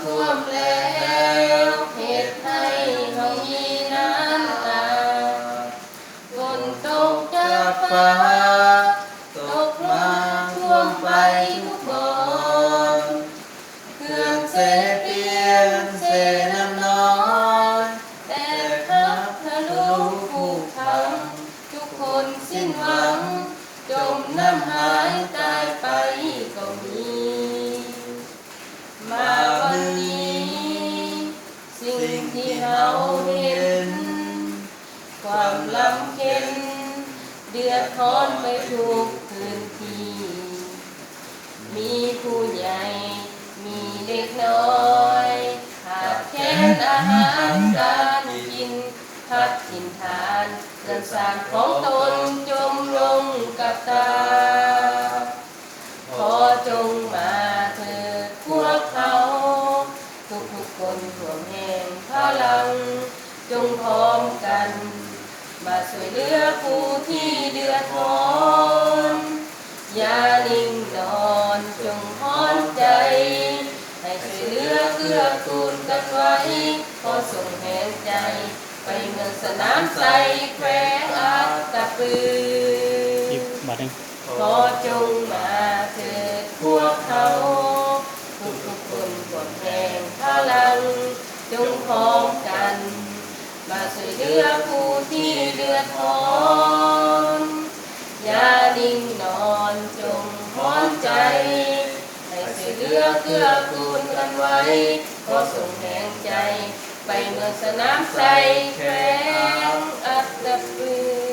ຖ້ວມແລ້ວເຮັດໃຫ້ເຮົາມີນ້ຳຕາ ຝົນຕົກຈາກຟ້າ ຕົກມາຖ້ວມໄປທຸກບ່ອນ ເຂື່ອນເຊປຽນ ເຊນ້ຳນ້ອຍ ແຕກຫັກທະລຸຜຸພັງ ທຸກຄົນສິ້ນຫວັງ ຈົມນ້ຳຫາຍຕາຍໄປກໍມີ. ມາວັນນີ້ ສິ່ງທີ່ເຮົາເຫັນ ຄວາມລຳເຄັນ ເດືອດຮ້ອນໄປທຸກພື້ນທີ່ ມີຜູ້ໃຫຍ່ ມີເດັກນ້ອຍ ຂາດແຄນອາຫານການກິນ ພັດຖິ່ນຖານ ເຮືອນຊານຂອງຕົນຈົມລົງກັບຕາ. ຂໍຈົ່ງມາເທີດພວກເຮົາ ທຸກໆຄົນຮ່ວມແຮງພະລັງ ຈົ່ງພ້ອມກັນ ມາຊ່ວຍເຫຼືອຜູ້ທີ່ເດືອດຮ້ອນ ຢ່ານິ່ງນອນ ຈົ່ງຮ້ອນໃຈ ໃຫ້ຊ່ວຍເຫຼືອເກື້ອກູນກັນໄວ້ ຂໍສົ່ງແຮງໃຈ ໄປເມືອງສະໜາມໄຊ ແຂວງອັດຕະປື. ອີກບາດໜຶ່ງ ຂໍຈົ່ງມາເທີດພວກເຮົາ ທຸກໆຄົນຮ່ວມແຮງພະລັງ ຈົ່ງພ້ອມກັນ ມາຊ່ວຍເຫຼືອຜູ້ທີ່ເດືອດຮ້ອນ ຢ່ານິ່ງນອນ ຈົ່ງຮ້ອນໃຈ ໃຫ້ຊ່ວຍເຫຼືອເກື້ອກູນກັນໄວ້ ຂໍສົ່ງແຮງໃຈ ໄປເມືອງສະໜາມໄຊ ແຂວງອັດຕະປື.